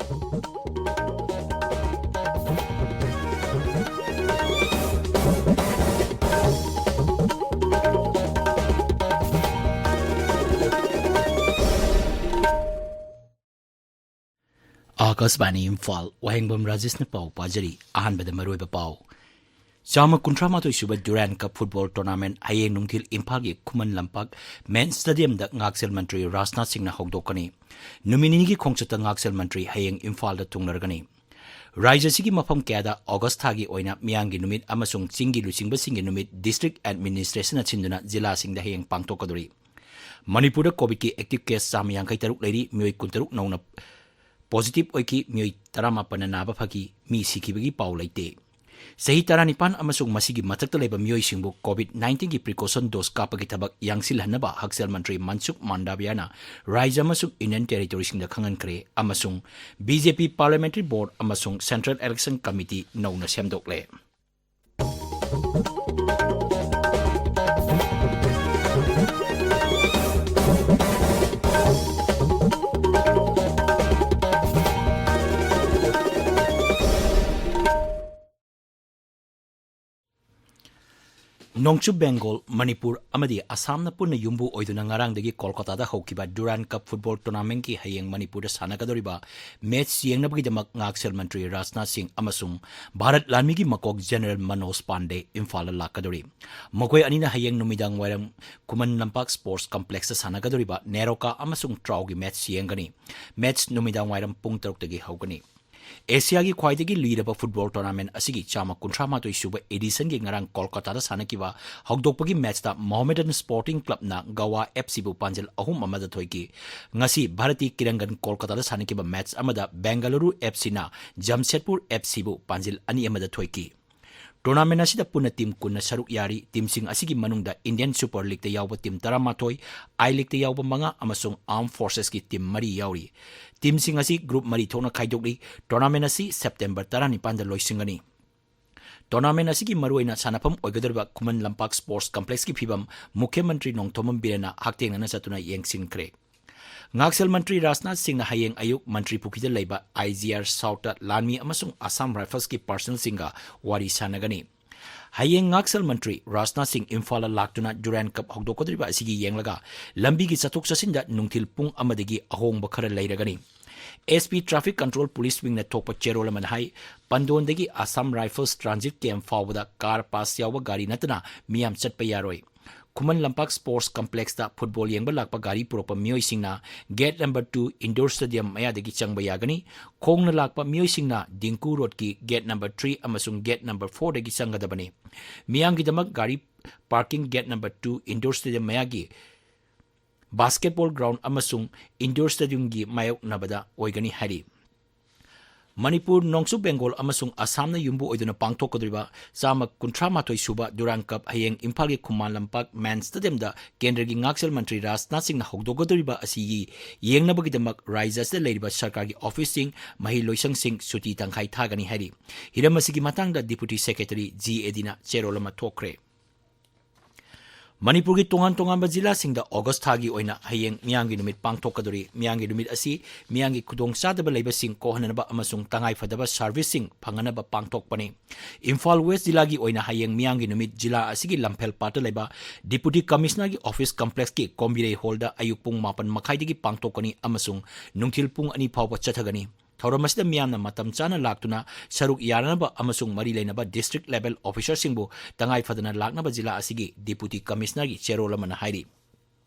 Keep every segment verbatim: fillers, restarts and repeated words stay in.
ꯑꯥꯀꯥꯁꯕꯥꯅꯤ ꯏꯝꯐꯥꯜ, ꯋꯥꯍꯦꯡꯕꯝ ꯔꯥꯖꯦꯁꯅ ꯄꯥꯎ ꯄꯥꯖꯔꯤ꯫ ꯑꯍꯥꯟꯕꯗ ꯃꯔꯨꯑꯣꯏꯕ ꯄꯥꯎ꯫ ꯆꯥꯝꯃ ꯀꯨꯟꯊ꯭ꯔꯥ ꯃꯥꯊꯣꯏ ꯁꯨꯕ ꯗꯨꯔꯥꯟ ꯀꯞ ꯐꯨꯠꯕꯣꯜ ꯇꯣꯔꯅꯥꯃꯦꯟ ꯍꯌꯦꯡ ꯅꯨꯡꯊꯤꯜ ꯏꯝꯐꯥꯜꯒꯤ ꯈꯨꯃꯟ ꯂꯝꯄꯥꯛ ꯃꯦꯟ ꯁ꯭ꯇꯦꯗꯤꯌꯝꯗ ꯉꯥꯛꯁꯦꯜ ꯃꯟꯇ꯭ꯔꯤ ꯔꯥꯖꯅꯥꯊ ꯁꯤꯡꯅ ꯍꯧꯗꯣꯛꯀꯅꯤ꯫ ꯅꯨꯃꯤꯠ ꯅꯤꯅꯤꯒꯤ ꯈꯣꯡꯆꯠꯇ ꯉꯥꯛꯁꯦꯜ ꯃꯟꯇ꯭ꯔꯤ ꯍꯌꯦꯡ ꯏꯝꯐꯥꯜꯗ ꯊꯨꯡꯂꯔꯒꯅꯤ꯫ ꯔꯥꯖ꯭ꯌ ꯑꯁꯤꯒꯤ ꯃꯐꯝ ꯀꯌꯥꯗ ꯑꯣꯒꯁ ꯊꯥꯒꯤ ꯑꯣꯏꯅ ꯃꯤꯌꯥꯝꯒꯤ ꯅꯨꯃꯤꯠ ꯑꯃꯁꯨꯡ ꯆꯤꯡꯒꯤ ꯂꯨꯆꯤꯡꯕꯁꯤꯡꯒꯤ ꯅꯨꯃꯤꯠ ꯗꯤꯁꯇ꯭ꯔꯤꯛ ꯑꯦꯗꯃꯤꯅꯤꯁꯇ꯭ꯔꯦꯁꯟꯅ ꯁꯤꯟꯗꯨꯅ ꯖꯤꯂꯥꯁꯤꯡꯗ ꯍꯌꯦꯡ ꯄꯥꯡꯊꯣꯛꯀꯗꯧꯔꯤ꯫ ꯃꯅꯤꯄꯨꯔꯗ ꯀꯣꯚꯤꯗꯀꯤ ꯑꯦꯛꯇꯤꯚ ꯀꯦꯁ ꯆꯥꯝꯃ ꯌꯥꯡꯈꯩ ꯇꯔꯨꯛ ꯂꯩꯔꯤ꯫ ꯃꯤꯑꯣꯏ ꯀꯨꯟꯇꯔꯨꯛ ꯅꯧꯅ ꯄꯣꯖꯤꯇꯤꯚ ꯑꯣꯏꯈꯤ꯫ ꯃꯤꯑꯣꯏ ꯇꯔꯥꯃꯥꯄꯟꯅ ꯅꯥꯕ ꯐꯈꯤ꯫ ꯃꯤ ꯁꯤꯈꯤꯕꯒꯤ ꯄꯥꯎ ꯂꯩꯇꯦ꯫ ꯆꯍꯤ ꯇꯔꯥꯅꯤꯄꯥꯟ ꯑꯃꯁꯨꯡ ꯃꯁꯤꯒꯤ ꯃꯊꯛꯇ ꯂꯩꯕ ꯃꯤꯑꯣꯏꯁꯤꯡꯕꯨ ꯀꯣꯚꯤꯗ ꯅꯥꯏꯟꯇꯤꯟꯒꯤ ꯄ꯭ꯔꯤꯀꯣꯁꯟ ꯗꯣꯁ ꯀꯥꯞꯄꯒꯤ ꯊꯕꯛ ꯌꯥꯡꯁꯤꯜꯍꯟꯅꯕ ꯍꯛꯁꯦꯜ ꯃꯟꯇ꯭ꯔꯤ ꯃꯟꯁꯨꯈ ꯃꯥꯟꯗꯥꯚꯤꯌꯥꯅ ꯔꯥꯖ꯭ꯌ ꯑꯃꯁꯨꯡ ꯌꯨꯅꯤꯌꯟ ꯇꯦꯔꯤꯇꯣꯔꯤꯁꯤꯡꯗ ꯈꯪꯍꯟꯈ꯭ꯔꯦ ꯑꯃꯁꯨꯡ ꯕꯤ ꯖꯦ ꯄꯤ ꯄꯥꯔꯂꯤꯌꯥꯃꯦꯟꯇꯔꯤ ꯕꯣꯔꯗ ꯑꯃꯁꯨꯡ ꯁꯦꯟꯇ꯭ꯔꯦꯜ ꯏꯂꯦꯛꯁꯟ ꯀꯃꯤꯇꯤ ꯅꯧꯅ ꯁꯦꯝꯗꯣꯛꯂꯦ꯫ ꯅꯣꯡꯆꯨꯞ ꯕꯦꯡꯒꯣꯜ, ꯃꯅꯤꯄꯨꯔ ꯑꯃꯗꯤ ꯑꯁꯥꯝꯅ ꯄꯨꯟꯅ ꯌꯨꯝꯕꯨ ꯑꯣꯏꯗꯨꯅ ꯉꯔꯥꯡꯗꯒꯤ ꯀꯣꯜꯀꯇꯥꯗ ꯍꯧꯈꯤꯕ ꯗꯨꯔꯥꯟ ꯀꯞ ꯐꯨꯠꯕꯣꯜ ꯇꯣꯔꯅꯥꯃꯦꯟꯠꯀꯤ ꯍꯌꯦꯡ ꯃꯅꯤꯄꯨꯔꯗ ꯁꯥꯟꯅꯒꯗꯧꯔꯤꯕ ꯃꯦꯆ ꯌꯦꯡꯅꯕꯒꯤꯗꯃꯛ ꯉꯥꯛꯁꯦꯜ ꯃꯟꯇ꯭ꯔꯤ ꯔꯥꯖꯅꯥꯊ ꯁꯤꯡ ꯑꯃꯁꯨꯡ ꯚꯥꯔꯠ ꯂꯥꯟꯃꯤꯒꯤ ꯃꯀꯣꯛ ꯖꯦꯅꯔꯦꯜ ꯃꯅꯣꯖ ꯄꯥꯟꯗꯦ ꯏꯝꯐꯥꯜꯗ ꯂꯥꯛꯀꯗꯧꯔꯤ꯫ ꯃꯈꯣꯏ ꯑꯅꯤꯅ ꯍꯌꯦꯡ ꯅꯨꯃꯤꯗꯥꯡ ꯋꯥꯏꯔꯝ ꯈꯨꯃꯟ ꯂꯝꯄꯥꯛ ꯁ꯭ꯄꯣꯔꯠꯁ ꯀꯝꯄ꯭ꯂꯦꯛꯁꯇ ꯁꯥꯟꯅꯒꯗꯧꯔꯤꯕ ꯅꯦꯔꯣꯀꯥ ꯑꯃꯁꯨꯡ ꯇ꯭ꯔꯥꯎꯒꯤ ꯃꯦꯆ ꯌꯦꯡꯒꯅꯤ꯫ ꯃꯦꯆ ꯅꯨꯃꯤꯗꯥꯡ ꯋꯥꯏꯔꯝ ꯄꯨꯡ ꯇꯔꯨꯛꯇꯒꯤ ꯍꯧꯒꯅꯤ꯫ ꯑꯦꯁꯤꯌꯥꯒꯤ ꯈ꯭ꯋꯥꯏꯗꯒꯤ ꯂꯤꯔꯕ ꯐꯨꯠꯕꯣꯜ ꯇꯣꯔꯅꯥꯃꯦꯟꯠ ꯑꯁꯤꯒꯤ ꯆꯥꯝꯃ ꯀꯨꯟꯊ꯭ꯔꯥ ꯃꯥꯊꯣꯏ ꯁꯨꯕ ꯑꯦꯗꯤꯁꯟꯒꯤ ꯉꯔꯥꯡ ꯀꯣꯜꯀꯇꯥꯗ ꯁꯥꯟꯅꯈꯤꯕ ꯍꯧꯗꯣꯛꯄꯒꯤ ꯃꯦꯆꯇ ꯃꯣꯍꯃꯦꯗꯟ ꯁ꯭ꯄꯣꯔꯇꯤꯡ ꯀ꯭ꯂꯕꯅ ꯒꯋꯥ ꯑꯦꯐ ꯁꯤꯕꯨ ꯄꯥꯟꯖꯜ ꯑꯍꯨꯝ ꯑꯃꯗ ꯊꯣꯏꯈꯤ꯫ ꯉꯁꯤ ꯚꯥꯔꯇꯤ ꯀꯤꯔꯪꯒꯟ ꯀꯣꯜꯀꯇꯥꯗ ꯁꯥꯟꯅꯈꯤꯕ ꯃꯦꯆ ꯑꯃꯗ ꯕꯦꯡꯒꯂꯨꯔꯨ ꯑꯦꯐ ꯁꯤꯅ ꯖꯝꯁꯦꯗꯄꯨꯔ ꯑꯦꯐ ꯁꯤꯕꯨ ꯄꯥꯟꯖꯤꯜ ꯑꯅꯤ ꯑꯃꯗ ꯊꯣꯏꯈꯤ꯫ ꯇꯣꯔꯅꯥꯃꯦꯟ ꯑꯁꯤꯗ ꯄꯨꯟꯅ ꯇꯤꯝ ꯀꯨꯟꯅ ꯁꯔꯨꯛ ꯌꯥꯔꯤ꯫ ꯇꯤꯝꯁꯤꯡ ꯑꯁꯤꯒꯤ ꯃꯅꯨꯡꯗ ꯏꯟꯗꯤꯌꯟ ꯁꯨꯄꯔ ꯂꯤꯒꯇ ꯌꯥꯎꯕ ꯇꯤꯝ ꯇꯔꯥꯃꯥꯊꯣꯏ, ꯑꯥꯏ ꯂꯤꯒꯇ ꯌꯥꯎꯕ ꯃꯉꯥ ꯑꯃꯁꯨꯡ ꯑꯥꯔꯝ ꯐꯣꯔꯁꯦꯁꯀꯤ ꯇꯤꯝ ꯃꯔꯤ ꯌꯥꯎꯔꯤ꯫ ꯇꯤꯝꯁꯤꯡ ꯑꯁꯤ ꯒ꯭ꯔꯨꯞ ꯃꯔꯤ ꯊꯣꯛꯅ ꯈꯥꯏꯗꯣꯛꯂꯤ꯫ ꯇꯣꯔꯅꯥꯃꯦꯟ ꯑꯁꯤ ꯁꯦꯞꯇꯦꯝꯕꯔ ꯇꯔꯥꯅꯤꯄꯥꯟꯗ ꯂꯣꯏꯁꯤꯟꯒꯅꯤ꯫ ꯇꯣꯔꯅꯥꯃꯦꯟ ꯑꯁꯤꯒꯤ ꯃꯔꯨꯑꯣꯏꯅ ꯁꯥꯟꯅꯐꯝ ꯑꯣꯏꯒꯗꯧꯔꯤꯕ ꯈꯨꯃꯟ ꯂꯝꯄꯥꯛ ꯁ꯭ꯄꯣꯔꯠꯁ ꯀꯝꯄ꯭ꯂꯦꯛꯁꯀꯤ ꯐꯤꯕꯝ ꯃꯨꯈ꯭ꯌ ꯃꯟꯇ꯭ꯔꯤ ꯅꯣꯡꯊꯣꯝꯕꯝ ꯕꯤꯔꯦꯟꯅ ꯍꯛꯊꯦꯡꯅꯅ ꯆꯠꯇꯨꯅ ꯌꯦꯡꯁꯤꯟꯈ꯭ꯔꯦ꯫ ꯉꯥꯛꯁꯦꯜ ꯃꯟꯇ꯭ꯔꯤ ꯔꯥꯖꯅꯥꯊ ꯁꯤꯡꯅ ꯍꯌꯦꯡ ꯑꯌꯨꯛ ꯃꯟꯇ꯭ꯔꯤ ꯄꯨꯈ꯭ꯔꯤꯗ ꯂꯩꯕ ꯑꯥꯏ ꯖꯤ ꯑꯥꯔ ꯁꯥꯎꯊꯇ ꯂꯥꯟꯃꯤ ꯑꯃꯁꯨꯡ ꯑꯁꯥꯝ ꯔꯥꯏꯐꯜꯁꯀꯤ ꯄꯥꯔꯁꯅꯦꯜꯁꯤꯡꯒ ꯋꯥꯔꯤ ꯁꯥꯟꯅꯒꯅꯤ꯫ ꯍꯌꯦꯡ ꯉꯥꯛꯁꯦꯜ ꯃꯟꯇ꯭ꯔꯤ ꯔꯥꯖꯅꯥꯊ ꯁꯤꯡ ꯏꯝꯐꯥꯜꯗ ꯂꯥꯛꯇꯨꯅ ꯗꯨꯔꯥꯟ ꯀꯞ ꯍꯧꯗꯣꯛꯀꯗꯧꯔꯤꯕ ꯑꯁꯤꯒꯤ ꯌꯦꯡꯂꯒ ꯂꯝꯕꯤꯒꯤ ꯆꯠꯊꯣꯛ ꯆꯠꯁꯤꯟꯗ ꯅꯨꯡꯊꯤꯜ ꯄꯨꯡ ꯑꯃꯗꯒꯤ ꯑꯍꯣꯡꯕ ꯈꯔ ꯂꯩꯔꯒꯅꯤ꯫ S P Traffic Control Police Wingꯅ ꯊꯣꯛꯄ ꯆꯦꯔꯣꯜ ꯑꯃꯅ ꯍꯥꯏ, ꯄꯟꯗꯣꯟꯗꯒꯤ ꯑꯁꯥꯝ ꯔꯥꯏꯐꯜꯁ ꯇ꯭ꯔꯥꯟꯖꯤꯠ ꯀꯦꯝꯞ ꯐꯥꯎꯕꯗ ꯀꯥꯔ ꯄꯥꯁ ꯌꯥꯎꯕ ꯒꯥꯔꯤ ꯅꯠꯇꯅ ꯃꯤꯌꯥꯝ ꯆꯠꯄ ꯌꯥꯔꯣꯏ꯫ ꯈꯨꯃꯟ ꯂꯝꯄꯥꯛ ꯁ꯭ꯄꯣꯔꯠꯁ ꯀꯝꯄ꯭ꯂꯦꯛꯁꯇ ꯐꯨꯠꯕꯣꯜ ꯌꯦꯡꯕ ꯂꯥꯛꯄ ꯒꯥꯔꯤ ꯄꯨꯔꯛꯄ ꯃꯤꯑꯣꯏꯁꯤꯡꯅ gate number two indoor stadium ꯃꯌꯥꯗꯒꯤ ꯆꯪꯕ ꯌꯥꯒꯅꯤ꯫ ꯈꯣꯡꯅ ꯂꯥꯛꯄ ꯃꯤꯑꯣꯏꯁꯤꯡꯅ ꯗꯤꯡꯀꯨ ꯔꯣꯗꯀꯤ ꯒꯦꯠ ꯅꯝꯕꯔ ꯊ꯭ꯔꯤ ꯑꯃꯁꯨꯡ ꯒꯦꯠ ꯅꯝꯕꯔ ꯐꯣꯔꯗꯒꯤ ꯆꯪꯒꯗꯕꯅꯤ꯫ ꯃꯤꯌꯥꯝꯒꯤꯗꯃꯛ ꯒꯥꯔꯤ parking gate number two indoor stadium ꯃꯌꯥꯒꯤ ꯕꯥꯁꯀꯦꯠꯕꯣꯜ ꯒ꯭ꯔꯥꯎꯟ ꯑꯃꯁꯨꯡ ꯏꯟꯗꯣꯔ ꯁ꯭ꯇꯦꯗꯤꯌꯝꯒꯤ ꯃꯥꯌꯣꯛꯅꯕꯗ ꯑꯣꯏꯒꯅꯤ ꯍꯥꯏꯔꯤ꯫ ꯃꯅꯤꯄꯨꯔ ꯅꯣꯡꯆꯨꯞ ꯕꯦꯡꯒꯣꯜ ꯑꯃꯁꯨꯡ ꯑꯁꯥꯝꯅ ꯌꯨꯝꯕꯨ ꯑꯣꯏꯗꯨꯅ ꯄꯥꯡꯊꯣꯛꯀꯗꯧꯔꯤꯕ ꯆꯥꯝꯃ ꯀꯨꯟꯊ꯭ꯔꯥ ꯃꯥꯊꯣꯏ ꯁꯨꯕ ꯗꯨꯔꯥꯟ ꯀꯞ ꯍꯌꯦꯡ ꯏꯝꯐꯥꯜꯒꯤ ꯈꯨꯃꯥꯟ ꯂꯝꯄꯥꯛ ꯃꯦꯟ ꯁ꯭ꯇꯦꯗꯤꯌꯝꯗ ꯀꯦꯟꯗ꯭ꯔꯒꯤ ꯉꯥꯛꯁꯦꯜ ꯃꯟꯇ꯭ꯔꯤ ꯔꯥꯖꯅꯥꯊ ꯁꯤꯡꯅ ꯍꯧꯗꯣꯛꯀꯗꯧꯔꯤꯕ ꯑꯁꯤꯒꯤ ꯌꯦꯡꯅꯕꯒꯤꯗꯃꯛ ꯔꯥꯖ꯭ꯌ ꯑꯁꯤꯗ ꯂꯩꯔꯤꯕ ꯁꯔꯀꯥꯔꯒꯤ ꯑꯣꯐꯤꯁꯁꯤꯡ, ꯃꯍꯩ ꯂꯣꯏꯁꯪꯁꯤꯡ ꯁꯨꯇꯤ ꯇꯪꯈꯥꯏ ꯊꯥꯒꯅꯤ ꯍꯥꯏꯔꯤ꯫ ꯍꯤꯔꯝ ꯑꯁꯤꯒꯤ ꯃꯇꯥꯡꯗ ꯗꯤꯄꯨꯇꯤ ꯁꯦꯀ꯭ꯔꯦꯇꯔꯤ ꯖꯤ ꯑꯦꯗꯤꯅ ꯆꯦꯔꯣꯜ ꯑꯃ ꯊꯣꯛꯈ꯭ꯔꯦ꯫ ꯃꯅꯤꯄꯨꯔꯒꯤ ꯇꯣꯉꯥꯟ ꯇꯣꯉꯥꯟꯕ ꯖꯤꯂꯥꯁꯤꯡꯗ ꯑꯣꯒꯁ ꯊꯥꯒꯤ ꯑꯣꯏꯅ ꯍꯌꯦꯡ ꯃꯤꯌꯥꯝꯒꯤ ꯅꯨꯃꯤꯠ ꯄꯥꯡꯊꯣꯛꯀꯗꯧꯔꯤ꯫ ꯃꯤꯌꯥꯝꯒꯤ ꯅꯨꯃꯤꯠ ꯑꯁꯤ ꯃꯤꯌꯥꯝꯒꯤ ꯈꯨꯗꯣꯡꯆꯥꯗꯕ ꯂꯩꯕꯁꯤꯡ ꯀꯣꯛꯍꯟꯅꯅꯕ ꯑꯃꯁꯨꯡ ꯇꯉꯥꯏꯐꯗꯕ ꯁꯔꯚꯤꯁꯁꯤꯡ ꯐꯪꯍꯟꯅꯕ ꯄꯥꯡꯊꯣꯛꯄꯅꯤ꯫ ꯏꯝꯐꯥꯜ ꯋꯦꯁ ꯖꯤꯂꯥꯒꯤ ꯑꯣꯏꯅ ꯍꯌꯦꯡ ꯃꯤꯌꯥꯝꯒꯤ ꯅꯨꯃꯤꯠ ꯖꯤꯂꯥ ꯑꯁꯤꯒꯤ ꯂꯝꯐꯦꯜ ꯄꯥꯠꯇ ꯂꯩꯕ ꯗꯤꯄꯨꯇꯤ ꯀꯃꯤꯁꯅꯔꯒꯤ ꯑꯣꯐꯤꯁ ꯀꯝꯄ꯭ꯂꯦꯛꯁꯀꯤ ꯀꯣꯝꯕꯤꯔꯩ ꯍꯣꯜꯗ ꯑꯌꯨꯛ ꯄꯨꯡ ꯃꯥꯄꯟ ꯃꯈꯥꯏꯗꯒꯤ ꯄꯥꯡꯊꯣꯛꯀꯅꯤ ꯑꯃꯁꯨꯡ ꯅꯨꯡꯊꯤꯜ ꯄꯨꯡ ꯑꯅꯤ ꯐꯥꯎꯕ ꯆꯠꯊꯒꯅꯤ꯫ ꯊꯧꯔꯝ ꯑꯁꯤꯗ ꯃꯤꯌꯥꯝꯅ ꯃꯇꯝ ꯆꯥꯅ ꯂꯥꯛꯇꯨꯅ ꯁꯔꯨꯛ ꯌꯥꯅꯅꯕ ꯑꯃꯁꯨꯡ ꯃꯔꯤ ꯂꯩꯅꯕ ꯗꯤꯁꯇ꯭ꯔꯤꯛ ꯂꯦꯚꯦꯜ ꯑꯣꯐꯤꯁꯔꯁꯤꯡꯕꯨ ꯇꯉꯥꯏ ꯐꯗꯅ ꯂꯥꯛꯅꯕ ꯖꯤꯂꯥ ꯑꯁꯤꯒꯤ ꯗꯤꯄꯨꯇꯤ ꯀꯃꯤꯁꯅꯔꯒꯤ ꯆꯦꯔꯣꯜ ꯑꯃꯅ ꯍꯥꯏꯔꯤ꯫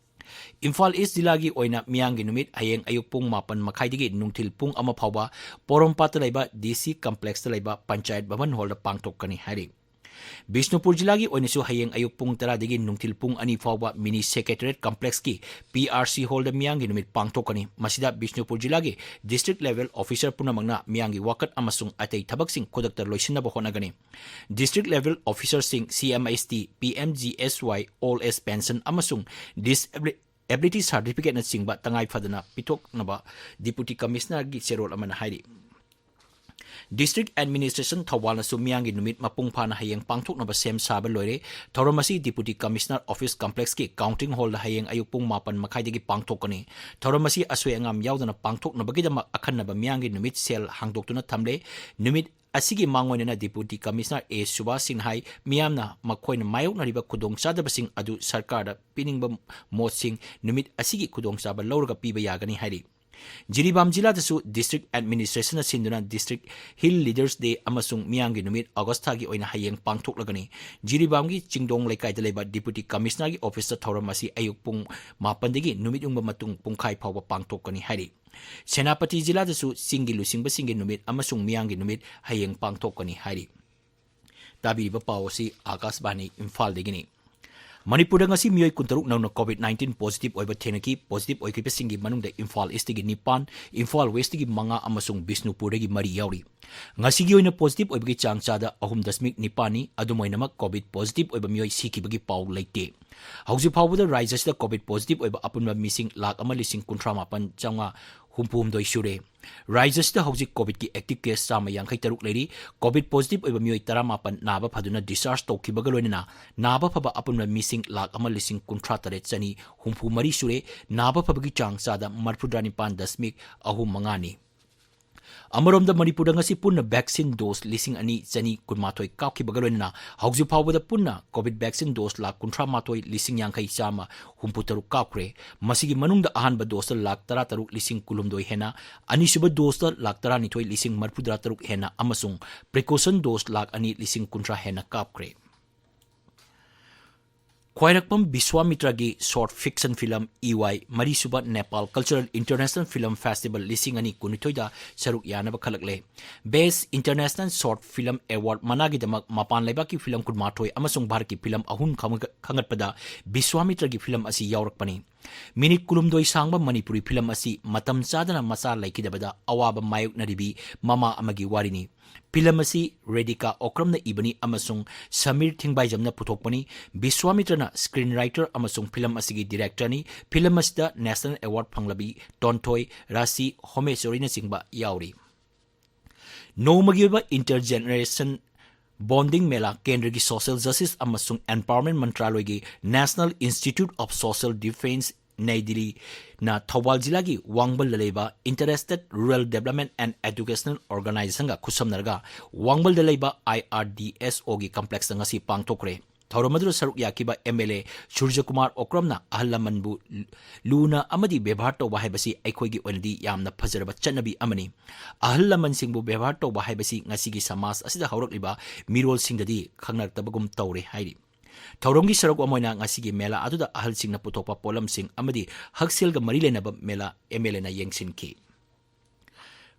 ꯏꯝꯐꯥꯜ ꯏꯁ ꯖꯤꯂꯥꯒꯤ ꯑꯣꯏꯅ ꯃꯤꯌꯥꯝꯒꯤ ꯅꯨꯃꯤꯠ ꯍꯌꯦꯡ ꯑꯌꯨꯛ ꯄꯨꯡ ꯃꯥꯄꯟ ꯃꯈꯥꯏꯗꯒꯤ ꯅꯨꯡꯊꯤꯜ ꯄꯨꯡ ꯑꯃ ꯐꯥꯎꯕ ꯄꯣꯔꯣꯝꯄꯥꯠꯇ ꯂꯩꯕ ꯗꯤ ꯁꯤ ꯀꯝꯄ꯭ꯂꯦꯛꯁꯇ ꯂꯩꯕ ꯄꯟꯆꯥꯌꯠ ꯚꯕꯟ ꯍꯣꯜꯗ ꯄꯥꯡꯊꯣꯛꯀꯅꯤ ꯍꯥꯏꯔꯤ꯫ ꯕꯤꯁꯅꯨꯄꯨꯔ ꯖꯤꯂꯥꯒꯤ ꯑꯣꯏꯅꯁꯨ ꯍꯌꯦꯡ ꯑꯌꯨꯛ ꯄꯨꯡ ꯇꯔꯥꯗꯒꯤ ꯅꯨꯡꯊꯤꯜ ꯄꯨꯡ ꯑꯅꯤ ꯐꯥꯎꯕ ꯃꯤꯅꯤ ꯁꯦꯀ꯭ꯔꯦꯇꯔꯤꯌꯦꯠ ꯀꯝꯄ꯭ꯂꯦꯛꯁꯀꯤ ꯄꯤ ꯑꯥꯔ ꯁꯤ ꯍꯣꯜꯗ ꯃꯤꯌꯥꯝꯒꯤ ꯅꯨꯃꯤꯠ ꯄꯥꯡꯊꯣꯛꯀꯅꯤ꯫ ꯃꯁꯤꯗ ꯕꯤꯁꯅꯨꯄꯨꯔ ꯖꯤꯂꯥꯒꯤ ꯗꯤꯁꯇ꯭ꯔꯤꯛ ꯂꯦꯚꯦꯜ ꯑꯣꯐꯤꯁꯔ ꯄꯨꯝꯅꯃꯛꯅ ꯃꯤꯌꯥꯝꯒꯤ ꯋꯥꯀꯠ ꯑꯃꯁꯨꯡ ꯑꯇꯩ ꯊꯕꯛꯁꯤꯡ ꯈꯨꯗꯛꯇ ꯂꯣꯏꯁꯤꯟꯅꯕ ꯍꯣꯠꯅꯒꯅꯤ꯫ ꯗꯤꯁꯇ꯭ꯔꯤꯛ ꯂꯦꯚꯦꯜ ꯑꯣꯐꯤꯁꯔꯁꯤꯡ ꯁꯤ ꯑꯦꯝ ꯑꯦꯁ ꯇꯤ, ꯄꯤ ꯑꯦꯝ ꯖꯤ ꯑꯦꯁ ꯋꯥꯏ, ꯑꯣꯜ ꯑꯦꯖ ꯄꯦꯟꯁꯟ ꯑꯃꯁꯨꯡ ꯗꯤꯁꯑꯦꯕꯤꯂꯤꯇꯤ ꯁꯥꯔꯇꯤꯐꯤꯀꯦꯠꯅꯆꯤꯡꯕ ꯇꯉꯥꯏ ꯐꯗꯅ ꯄꯤꯊꯣꯛꯅꯕ ꯗꯤꯄꯨꯇꯤ ꯀꯃꯤꯁꯅꯔꯒꯤ ꯆꯦꯔꯣꯜ ꯑꯃꯅ ꯍꯥꯏꯔꯤ꯫ District Administration ꯊꯧꯕꯥꯜꯅꯁꯨ ꯃꯤꯌꯥꯝꯒꯤ ꯅꯨꯃꯤꯠ ꯃꯄꯨꯡ ꯐꯥꯅ ꯍꯌꯦꯡ ꯄꯥꯡꯊꯣꯛꯅꯕ ꯁꯦꯝ ꯁꯥꯕ ꯂꯣꯏꯔꯦ꯫ ꯊꯧꯔꯝ ꯑꯁꯤ Deputy Commissioner Office Complexꯀꯤ Counting Hallꯗ ꯍꯌꯦꯡ ꯑꯌꯨꯛ ꯄꯨꯡ ꯃꯥꯄꯟ ꯃꯈꯥꯏꯗꯒꯤ ꯄꯥꯡꯊꯣꯛꯀꯅꯤ꯫ ꯊꯧꯔꯝ ꯑꯁꯤ ꯑꯁꯣꯏ ꯑꯉꯥꯝ ꯌꯥꯎꯗꯅ ꯄꯥꯡꯊꯣꯛꯅꯕꯒꯤꯗꯃꯛ ꯑꯈꯟꯅꯕ ꯃꯤꯌꯥꯝꯒꯤ ꯅꯨꯃꯤꯠ cell ꯍꯥꯡꯗꯣꯛꯇꯨꯅ ꯊꯝꯂꯦ꯫ ꯅꯨꯃꯤꯠ ꯑꯁꯤꯒꯤ ꯃꯥꯡꯑꯣꯏꯅꯅ Deputy Commissioner ꯑꯦ ꯁꯨꯕꯥꯁ ꯁꯤꯡꯅ ꯍꯥꯏ, ꯃꯤꯌꯥꯝꯅ ꯃꯈꯣꯏꯅ ꯃꯥꯌꯣꯛꯅꯔꯤꯕ ꯈꯨꯗꯣꯡꯆꯥꯗꯕꯁꯤꯡ ꯑꯗꯨ ꯁꯔꯀꯥꯔꯗ ꯄꯤꯅꯤꯡꯕ ꯃꯣꯠꯁꯤꯡ ꯅꯨꯃꯤꯠ ꯑꯁꯤꯒꯤ ꯈꯨꯗꯣꯡꯆꯥꯕ ꯂꯧꯔꯒ ꯄꯤꯕ ꯌꯥꯒꯅꯤ ꯍꯥꯏꯔꯤ꯫ ꯖꯤꯔꯤꯕꯥꯝ ꯖꯤꯂꯥꯗꯁꯨ District Administrationꯅ ꯁꯤꯟꯗꯨꯅ District Hill Leaders Day ꯑꯃꯁꯨꯡ ꯃꯤꯌꯥꯝꯒꯤ ꯅꯨꯃꯤꯠ ꯑꯣꯒꯁ ꯊꯥꯒꯤ ꯑꯣꯏꯅ ꯍꯌꯦꯡ ꯄꯥꯡꯊꯣꯛꯂꯒꯅꯤ꯫ ꯖꯤꯔꯤꯕꯥꯝꯒꯤ ꯆꯤꯡꯗꯣꯡ ꯂꯩꯀꯥꯏꯗ ꯂꯩꯕ Deputy Commissionerꯒꯤ officeꯇ ꯊꯧꯔꯝ ꯑꯁꯤ ꯑꯌꯨꯛ ꯄꯨꯡ ꯃꯥꯄꯟꯗꯒꯤ ꯅꯨꯃꯤꯠ ꯌꯨꯡꯕ ꯃꯇꯨꯡ ꯄꯨꯡꯈꯥꯏ ꯐꯥꯎꯕ ꯄꯥꯡꯊꯣꯛꯀꯅꯤ ꯍꯥꯏꯔꯤ꯫ ꯁꯦꯅꯥꯄꯇꯤ ꯖꯤꯂꯥꯗꯁꯨ ꯆꯤꯡꯒꯤ ꯂꯨꯆꯤꯡꯕꯁꯤꯡꯒꯤ ꯅꯨꯃꯤꯠ ꯑꯃꯁꯨꯡ ꯃꯤꯌꯥꯝꯒꯤ ꯅꯨꯃꯤꯠ ꯍꯌꯦꯡ ꯄꯥꯡꯊꯣꯛꯀꯅꯤ ꯍꯥꯏꯔꯤ꯫ ꯇꯥꯕꯤꯔꯤꯕ ꯄꯥꯎ ꯑꯁꯤ ꯑꯥꯀꯥꯁꯕꯥꯅꯤ ꯏꯝꯐꯥꯜꯗꯒꯤꯅꯤ꯫ ꯃꯅꯤꯄꯨꯔꯗ ꯉꯁꯤ ꯃꯤꯑꯣꯏ ꯀꯨꯟꯇꯔꯨꯛ ꯅꯧꯅ COVID nineteen positive ꯑꯣꯏꯕ ꯊꯦꯡꯅꯈꯤ꯫ Positive ꯑꯣꯏꯈꯤꯕꯁꯤꯡꯒꯤ ꯃꯅꯨꯡꯗ ꯏꯝꯐꯥꯜ ꯏꯁꯇꯒꯤ ꯅꯤꯄꯥꯟ, ꯏꯝꯐꯥꯜ ꯋꯦꯁꯇꯒꯤ ꯃꯉꯥ ꯑꯃꯁꯨꯡ ꯕꯤꯁꯅꯨꯄꯨꯔꯗꯒꯤ ꯃꯔꯤ ꯌꯥꯎꯔꯤ꯫ ꯉꯁꯤꯒꯤ ꯑꯣꯏꯅ positive ꯑꯣꯏꯕꯒꯤ ꯆꯥꯡ ꯆꯥꯗ ꯑꯍꯨꯝ ꯗꯁꯃꯤꯛ ꯅꯤꯄꯥꯟꯅꯤ꯫ ꯑꯗꯨꯝ ꯑꯣꯏꯅꯃꯛ COVID positive ꯑꯣꯏꯕ ꯃꯤꯑꯣꯏ ꯁꯤꯈꯤꯕꯒꯤ ꯄꯥꯎ ꯂꯩꯇꯦ꯫ ꯍꯧꯖꯤꯛ ꯐꯥꯎꯕꯗ ꯔꯥꯖ꯭ꯌ ꯑꯁꯤꯗ COVID positive ꯑꯣꯏꯕ ꯑꯄꯨꯟꯕ ꯃꯤꯁꯤꯡ ꯂꯥꯈ ꯑꯃ ꯂꯤꯁꯤꯡ ꯀꯨꯟꯊ꯭ꯔꯥ ꯃꯥꯄꯟ ꯆꯥꯝꯃꯉꯥ ꯍꯨꯝꯐꯨ ꯍꯨꯝꯗꯣꯏ ꯁꯨꯔꯦ꯫ ꯔꯥꯖ꯭ꯌ ꯑꯁꯤꯗ ꯍꯧꯖꯤꯛ COVIDꯀꯤ active case ꯆꯥꯝꯃ ꯌꯥꯡꯈꯩ ꯇꯔꯨꯛ ꯂꯩꯔꯤ꯫ COVID positive ꯑꯣꯏꯕ ꯃꯤꯑꯣꯏ ꯇꯔꯥꯃꯥꯄꯟ ꯅꯥꯕ ꯐꯗꯨꯅ discharge ꯇꯧꯈꯤꯕꯒ ꯂꯣꯏꯅꯅ ꯅꯥꯕ ꯐꯕ ꯑꯄꯨꯟꯕ ꯃꯤꯁꯤꯡ ꯂꯥꯈ ꯑꯃ ꯂꯤꯁꯤꯡ ꯀꯨꯟꯊ꯭ꯔꯥ ꯇꯔꯦꯠ ꯆꯅꯤ ꯍꯨꯝꯐꯨ ꯃꯔꯤ ꯁꯨꯔꯦ꯫ ꯅꯥꯕ ꯐꯕꯒꯤ ꯆꯥꯡ ꯆꯥꯗ ꯃꯔꯤꯐꯨꯇꯔꯥ ꯅꯤꯄꯥꯟ ꯗꯁꯃꯤꯛ ꯑꯍꯨꯝ ꯃꯉꯥꯅꯤ꯫ ꯑꯃꯔꯣꯝꯗ ꯃꯅꯤꯄꯨꯔꯗ ꯉꯁꯤ ꯄꯨꯟꯅ vaccine dose ꯂꯤꯁꯤꯡ ꯑꯅꯤ ꯆꯅꯤ ꯀꯨꯟꯃꯥꯊꯣꯏ ꯀꯥꯞꯈꯤꯕꯒ ꯂꯣꯏꯅꯅ ꯍꯧꯖꯤꯛ ꯐꯥꯎꯕꯗ ꯄꯨꯟꯅ COVID vaccine dose ꯂꯥꯈ ꯀꯨꯟꯊ꯭ꯔꯥ ꯃꯥꯊꯣꯏ ꯂꯤꯁꯤꯡ ꯌꯥꯡꯈꯩ ꯆꯥꯝꯃ ꯍꯨꯝꯐꯨ ꯇꯔꯨꯛ ꯀꯥꯞꯈ꯭ꯔꯦ꯫ ꯃꯁꯤꯒꯤ ꯃꯅꯨꯡꯗ ꯑꯍꯥꯟꯕ doseꯇ ꯂꯥꯈ ꯇꯔꯥ ꯇꯔꯨꯛ ꯂꯤꯁꯤꯡ ꯀꯨꯟꯍꯨꯝꯗꯣꯏ ꯍꯦꯟꯅ, ꯑꯅꯤꯁꯨꯕ doseꯇ ꯂꯥꯈ ꯇꯔꯥꯅꯤꯊꯣꯏ ꯂꯤꯁꯤꯡ ꯃꯔꯤꯐꯨꯇꯔꯥ ꯇꯔꯨꯛ ꯍꯦꯟꯅ ꯑꯃꯁꯨꯡ precaution dose ꯂꯥꯈ ꯑꯅꯤ ꯂꯤꯁꯤꯡ ꯀꯨꯟꯊ꯭ꯔꯥ ꯍꯦꯟꯅ ꯀꯥꯞꯈ꯭ꯔꯦ꯫ ꯈ꯭ꯋꯥꯏꯔꯥꯛꯄꯝ ꯕꯤꯁ꯭ꯋꯥꯃꯤꯇ꯭ꯔꯒꯤ short fiction film ꯏꯋꯥꯏ ꯃꯔꯤꯁꯨꯕ Nepal Cultural International Film Festival ꯂꯤꯁꯤꯡ ꯑꯅꯤ ꯀꯨꯟꯅꯤꯊꯣꯏꯗ ꯁꯔꯨꯛ ꯌꯥꯅꯕ ꯈꯜꯂꯛꯂꯦ꯫ Best International Short Film Award ꯃꯅꯥꯒꯤꯗꯃꯛ ꯃꯄꯥꯟ ꯂꯩꯕꯥꯛꯀꯤ film ꯀꯨꯟꯃꯥꯊꯣꯏ ꯑꯃꯁꯨꯡ ꯚꯥꯔꯠꯀꯤ film ꯑꯍꯨꯝ ꯈꯪꯒ-, ꯈꯟꯒꯠꯄꯗ ꯕꯤꯁ꯭ꯋꯥꯃꯤꯇ꯭ꯔꯒꯤ film ꯑꯁꯤ ꯌꯥꯎꯔꯛꯄꯅꯤ꯫ Minute ꯀꯨꯟꯍꯨꯝꯗꯣꯏ ꯁꯥꯡꯕ ꯃꯅꯤꯄꯨꯔꯤ film ꯑꯁꯤ ꯃꯇꯝ ꯆꯥꯗꯅ ꯃꯆꯥ ꯂꯩꯈꯤꯗꯕꯗ ꯑꯋꯥꯕ ꯃꯥꯌꯣꯛꯅꯔꯤꯕꯤ ꯃꯃꯥ ꯑꯃꯒꯤ ꯋꯥꯔꯤꯅꯤ꯫ Film ꯑꯁꯤ ꯔꯦꯗꯤꯀꯥ ꯑꯣꯀ꯭ꯔꯝꯅ ꯏꯕꯅꯤ ꯑꯃꯁꯨꯡ ꯁꯃꯤꯔ ꯊꯤꯡꯕꯥꯏꯖꯝꯅ ꯄꯨꯊꯣꯛꯄꯅꯤ꯫ ꯕꯤꯁ꯭ꯋꯥꯃꯤꯇ꯭ꯔꯅ screenwriter ꯑꯃꯁꯨꯡ film ꯑꯁꯤꯒꯤ directorꯅꯤ꯫ Film ꯑꯁꯤꯗ national award ꯐꯪꯂꯕꯤ ꯇꯣꯟꯊꯣꯏ, ꯔꯥꯁꯤ ꯍꯣꯃꯦꯁꯣꯔꯤꯅꯆꯤꯡꯕ ꯌꯥꯎꯔꯤ꯫ ꯅꯣꯡꯃꯒꯤ ꯑꯣꯏꯕ Intergeneration Bonding Mela ꯀꯦꯟꯗ꯭ꯔꯒꯤ Social Justice ꯑꯃꯁꯨꯡ Empowerment ꯃꯟꯇ꯭ꯔꯥꯂꯣꯏꯒꯤ National Institute of Social Defence ꯅꯩ ꯗꯤꯜꯂꯤꯅ ꯊꯧꯕꯥꯜ ꯖꯤꯂꯥꯒꯤ ꯋꯥꯡꯕꯜꯗ ꯂꯩꯕ Interested Rural Development and Educational Organizationꯒ ꯈꯨꯠꯁꯝꯅꯔꯒ ꯋꯥꯡꯕꯜꯗ ꯂꯩꯕ IRDSOꯒꯤ complexꯇ ꯉꯁꯤ ꯄꯥꯡꯊꯣꯛꯈ꯭ꯔꯦ꯫ ꯊꯧꯔꯝ ꯑꯗꯨꯗ ꯁꯔꯨꯛ ꯌꯥꯈꯤꯕ MLA ꯁꯨꯔꯖꯀꯨꯃꯥꯔ ꯑꯣꯀ꯭ꯔꯝꯅ ꯑꯍꯜ ꯂꯃꯟꯕꯨ ꯂꯨꯅ ꯑꯃꯗꯤ ꯕꯦꯕꯥꯔ ꯇꯧꯕ ꯍꯥꯏꯕꯁꯤ ꯑꯩꯈꯣꯏꯒꯤ ꯑꯣꯏꯅꯗꯤ ꯌꯥꯝꯅ ꯐꯖꯔꯕ ꯆꯠꯅꯕꯤ ꯑꯃꯅꯤ꯫ ꯑꯍꯜ ꯂꯃꯟꯁꯤꯡꯕꯨ ꯕꯦꯕꯥꯔ ꯇꯧꯕ ꯍꯥꯏꯕꯁꯤ ꯉꯁꯤꯒꯤ ꯁꯃꯥꯖ ꯑꯁꯤꯗ ꯍꯧꯔꯛꯂꯤꯕ ꯃꯤꯔꯣꯜꯁꯤꯡꯗꯗꯤ ꯈꯪꯅꯔꯛꯇꯕꯒꯨꯝ ꯇꯧꯔꯦ ꯍꯥꯏꯔꯤ꯫ ꯊꯧꯔꯝꯒꯤ ꯁꯔꯨꯛ ꯑꯃ ꯑꯣꯏꯅ ꯉꯁꯤꯒꯤ ꯃꯦꯂꯥ ꯑꯗꯨꯗ ꯑꯍꯜꯁꯤꯡꯅ ꯄꯨꯊꯣꯛꯄ ꯄꯣꯠꯂꯝꯁꯤꯡ ꯑꯃꯗꯤ ꯍꯛꯁꯦꯜꯒ ꯃꯔꯤ ꯂꯩꯅꯕ ꯃꯦꯂꯥ MLAꯅ ꯌꯦꯡꯁꯤꯟꯈꯤ꯫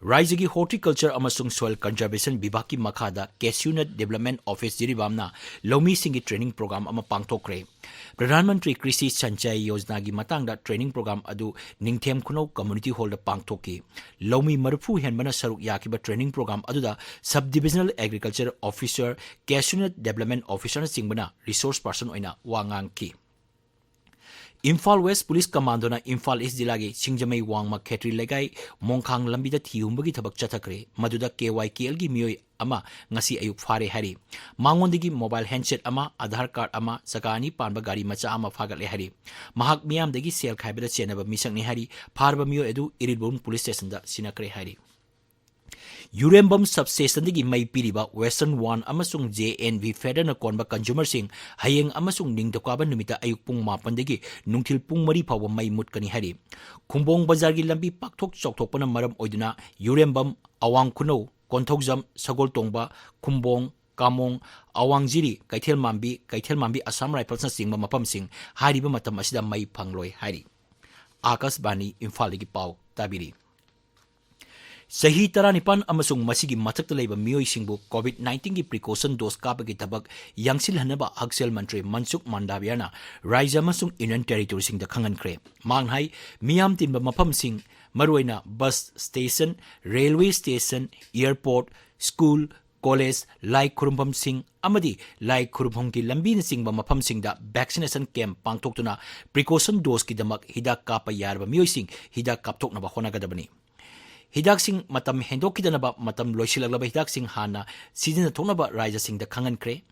ꯔꯥꯏꯖ꯭ꯌꯒꯤ Horticulture ꯑꯃꯁꯨꯡ Soil Conservation ꯕꯤꯚꯥꯒꯀꯤ ꯃꯈꯥꯗ Cashew Nut Development Office ꯖꯤꯔꯤꯕꯥꯝꯅ ꯂꯧꯃꯤꯁꯤꯡꯒꯤ training program ꯑꯃ ꯄꯥꯡꯊꯣꯛꯈ꯭ꯔꯦ꯫ ꯄ꯭ꯔꯙꯥꯟ ꯃꯟꯇ꯭ꯔꯤ ꯀ꯭ꯔꯤꯁꯤ ꯁꯟꯆꯌ ꯌꯣꯖꯅꯥꯒꯤ ꯃꯇꯥꯡꯗ training program ꯑꯗꯨ ꯅꯤꯡꯊꯦꯝ ꯈꯨꯅꯧ Community Hallꯗ ꯄꯥꯡꯊꯣꯛꯈꯤ꯫ ꯂꯧꯃꯤ ꯃꯔꯤꯐꯨ ꯍꯦꯟꯕꯅ ꯁꯔꯨꯛ ꯌꯥꯈꯤꯕ training program ꯑꯗꯨꯗ Sub Divisional Agriculture Officer, Cashew Nut Development Officerꯅꯆꯤꯡꯕꯅ resource person ꯑꯣꯏꯅ ꯋꯥ ꯉꯥꯡꯈꯤ꯫ Imphal West Police Commandoꯅ Imphal East ꯖꯤꯂꯥꯒꯤ ꯁꯤꯡꯖꯃꯩ ꯋꯥꯡꯃ ꯈꯦꯇ꯭ꯔꯤ ꯂꯩꯀꯥꯏ ꯃꯣꯡꯈꯥꯡ ꯂꯝꯕꯤꯗ ꯊꯤ ꯍꯨꯝꯕꯒꯤ ꯊꯕꯛ ꯆꯠꯊꯈ꯭ꯔꯦ꯫ ꯃꯗꯨꯗ KYKLꯒꯤ ꯃꯤꯑꯣꯏ ꯑꯃ ꯉꯁꯤ ꯑꯌꯨꯛ ꯐꯥꯔꯦ ꯍꯥꯏꯔꯤ꯫ ꯃꯉꯣꯟꯗꯒꯤ mobile handset ꯑꯃ, Aadhaar card ꯑꯃ, ꯆꯀꯥ ꯑꯅꯤ ꯄꯥꯟꯕ ꯒꯥꯔꯤ ꯃꯆꯥ ꯑꯃ ꯐꯥꯒꯠꯂꯦ ꯍꯥꯏꯔꯤ꯫ ꯃꯍꯥꯛ ꯃꯤꯌꯥꯝꯗꯒꯤ ꯁꯦꯜ ꯈꯥꯏꯕꯗ ꯆꯦꯟꯅꯕ ꯃꯤꯁꯛꯅꯤ ꯍꯥꯏꯔꯤ꯫ ꯐꯥꯔꯕ ꯃꯤꯑꯣꯏ ꯑꯗꯨ ꯏꯔꯤꯜꯕꯨꯡ Police Stationꯗ ꯁꯤꯟꯅꯈ꯭ꯔꯦ ꯍꯥꯏꯔꯤ꯫ ꯌꯨꯔꯦꯝꯕꯝ Substationꯗꯒꯤ ꯃꯩ ꯄꯤꯔꯤꯕ Western One ꯑꯃꯁꯨꯡ JNV Feederꯅ ꯀꯣꯟꯕ consumerꯁꯤꯡ ꯍꯌꯦꯡ ꯑꯃꯁꯨꯡ ꯅꯤꯡꯊꯧꯀꯥꯕ ꯅꯨꯃꯤꯠꯇ ꯑꯌꯨꯛ ꯄꯨꯡ ꯃꯥꯄꯟꯗꯒꯤ ꯅꯨꯡꯊꯤꯜ ꯄꯨꯡ ꯃꯔꯤ ꯐꯥꯎꯕ ꯃꯩ ꯃꯨꯠꯀꯅꯤ ꯍꯥꯏꯔꯤ꯫ ꯈꯨꯝꯕꯣꯡ ꯕꯖꯥꯔꯒꯤ ꯂꯝꯕꯤ ꯄꯥꯛꯊꯣꯛ ꯆꯥꯎꯊꯣꯛꯄꯅ ꯃꯔꯝ ꯑꯣꯏꯗꯨꯅ ꯌꯨꯔꯦꯝꯕꯝ, ꯑꯋꯥꯡ ꯈꯨꯅꯧ, ꯀꯣꯟꯊꯧꯖꯝ, ꯁꯒꯣꯜꯇꯣꯡꯕ, ꯈꯨꯝꯕꯣꯡ, ꯀꯥꯃꯣꯡ, ꯑꯋꯥꯡꯖꯤꯔꯤ, ꯀꯩꯊꯦꯜ ꯃꯥꯟꯕꯤ, ꯀꯩꯊꯦꯜ ꯃꯥꯟꯕꯤ Assam Riflesꯅꯆꯤꯡꯕ ꯃꯐꯝꯁꯤꯡ ꯍꯥꯏꯔꯤꯕ ꯃꯇꯝ ꯑꯁꯤꯗ ꯃꯩ ꯐꯪꯂꯣꯏ ꯍꯥꯏꯔꯤ꯫ ꯑꯥꯀꯥꯁꯕꯥꯅꯤ ꯏꯝꯐꯥꯜꯗꯒꯤ ꯄꯥꯎ ꯇꯥꯕꯤꯔꯤ꯫ ꯆꯍꯤ ꯇꯔꯥꯅꯤꯄꯥꯟ ꯑꯃꯁꯨꯡ ꯃꯁꯤꯒꯤ ꯃꯊꯛꯇ ꯂꯩꯕ ꯃꯤꯑꯣꯏꯁꯤꯡꯕꯨ COVID nineteenꯒꯤ precaution dose ꯀꯥꯞꯄꯒꯤ ꯊꯕꯛ ꯌꯥꯡꯁꯤꯜꯍꯟꯅꯕ ꯍꯛꯁꯦꯜ ꯃꯟꯇ꯭ꯔꯤ ꯃꯟꯁꯨꯈ ꯃꯥꯟꯗꯥꯚꯤꯌꯥꯅ ꯔꯥꯖ꯭ꯌ ꯑꯃꯁꯨꯡ Union Territoryꯁꯤꯡꯗ ꯈꯪꯍꯟꯈ꯭ꯔꯦ꯫ ꯃꯍꯥꯛꯅ ꯍꯥꯏ, ꯃꯤꯌꯥꯝ ꯇꯤꯟꯕ ꯃꯐꯝꯁꯤꯡ, ꯃꯔꯨꯑꯣꯏꯅ bus station, railway station, airport, school, college, ꯂꯥꯏ ꯈꯨꯔꯨꯝꯐꯝꯁꯤꯡ ꯑꯃꯗꯤ ꯂꯥꯏ ꯈꯨꯔꯨꯝꯐꯝꯒꯤ ꯂꯝꯕꯤꯅꯆꯤꯡꯕ ꯃꯐꯝꯁꯤꯡꯗ vaccination camp ꯄꯥꯡꯊꯣꯛꯇꯨꯅ precaution doseꯀꯤꯗꯃꯛ ꯍꯤꯗꯥꯛ ꯀꯥꯞꯄ ꯌꯥꯔꯕ ꯃꯤꯑꯣꯏꯁꯤꯡ ꯍꯤꯗꯥꯛ ꯀꯥꯞꯊꯣꯛꯅꯕ ꯍꯣꯠꯅꯒꯗꯕꯅꯤ꯫ ꯍꯤꯗꯥꯛꯁꯤꯡ ꯃꯇꯝ ꯍꯦꯟꯗꯣꯛꯈꯤꯗꯅꯕ ꯃꯇꯝ ꯂꯣꯏꯁꯤꯜꯂꯛꯂꯕ ꯍꯤꯗꯥꯛꯁꯤꯡ ꯍꯥꯟꯅ ꯁꯤꯖꯤꯟꯅꯊꯣꯛꯅꯕ ꯔꯥꯖ꯭ꯌꯁꯤꯡꯗ ꯈꯪꯍꯟꯈ꯭ꯔꯦ꯫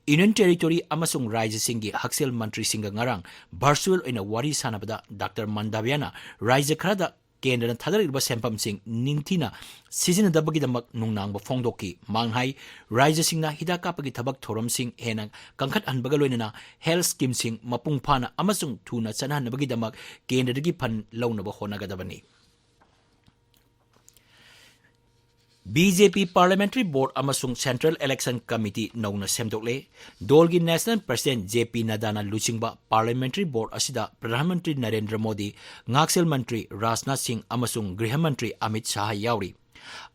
Union Territory ꯑꯃꯁꯨꯡ ꯔꯥꯖ꯭ꯌꯁꯤꯡꯒꯤ ꯍꯛꯁꯦꯜ ꯃꯟꯇ꯭ꯔꯤꯁꯤꯡꯒ ꯉꯔꯥꯡ virtual ꯑꯣꯏꯅ ꯋꯥꯔꯤ ꯁꯥꯟꯅꯕꯗ ꯗꯥꯛꯇꯔ ꯃꯟꯗꯥꯕꯤꯌꯥꯅ ꯔꯥꯖ꯭ꯌ ꯈꯔꯗ ꯀꯦꯟꯗ꯭ꯔꯅ ꯊꯥꯗꯔꯛꯂꯤꯕ ꯁꯦꯟꯐꯝꯁꯤꯡ ꯅꯤꯡꯊꯤꯅ ꯁꯤꯖꯤꯟꯅꯗꯕꯒꯤꯗꯃꯛ ꯅꯨꯡꯅꯥꯡꯕ ꯐꯣꯡꯗꯣꯛꯈꯤ꯫ ꯃꯍꯥꯛꯅ ꯍꯥꯏ, ꯔꯥꯖ꯭ꯌꯁꯤꯡꯅ ꯍꯤꯗꯥꯛ ꯀꯥꯞꯄꯒꯤ ꯊꯕꯛ ꯊꯧꯔꯝꯁꯤꯡ ꯍꯦꯟꯅ ꯀꯟꯈꯠꯍꯟꯕꯒ ꯂꯣꯏꯅꯅ health schemeꯁꯤꯡ ꯃꯄꯨꯡ ꯐꯥꯅ ꯑꯃꯁꯨꯡ ꯊꯨꯅ ꯆꯠꯅꯍꯟꯅꯕꯒꯤꯗꯃꯛ ꯀꯦꯟꯗ꯭ꯔꯗꯒꯤ fund ꯂꯧꯅꯕ ꯍꯣꯠꯅꯒꯗꯕꯅꯤ꯫ BJP Parliamentary Board ꯑꯃꯁꯨꯡ Central Election Committee ꯅꯧꯅ ꯁꯦꯝꯗꯣꯛꯂꯦ꯫ ꯗꯣꯜꯒꯤ National President JP ꯅꯗꯥꯅ ꯂꯨꯆꯤꯡꯕ Parliamentary Board ꯑꯁꯤꯗ ꯄ꯭ꯔꯙꯥꯟ ꯃꯟꯇ꯭ꯔꯤ ꯅꯔꯦꯟꯗ꯭ꯔ ꯃꯣꯗꯤ, ꯉꯥꯛꯁꯦꯜ ꯃꯟꯇ꯭ꯔꯤ ꯔꯥꯖꯅꯥꯊ ꯁꯤꯡ ꯑꯃꯁꯨꯡ ꯒ꯭ꯔꯤꯍ ꯃꯟꯇ꯭ꯔꯤ ꯑꯃꯤꯠ ꯁꯥꯍ ꯌꯥꯎꯔꯤ꯫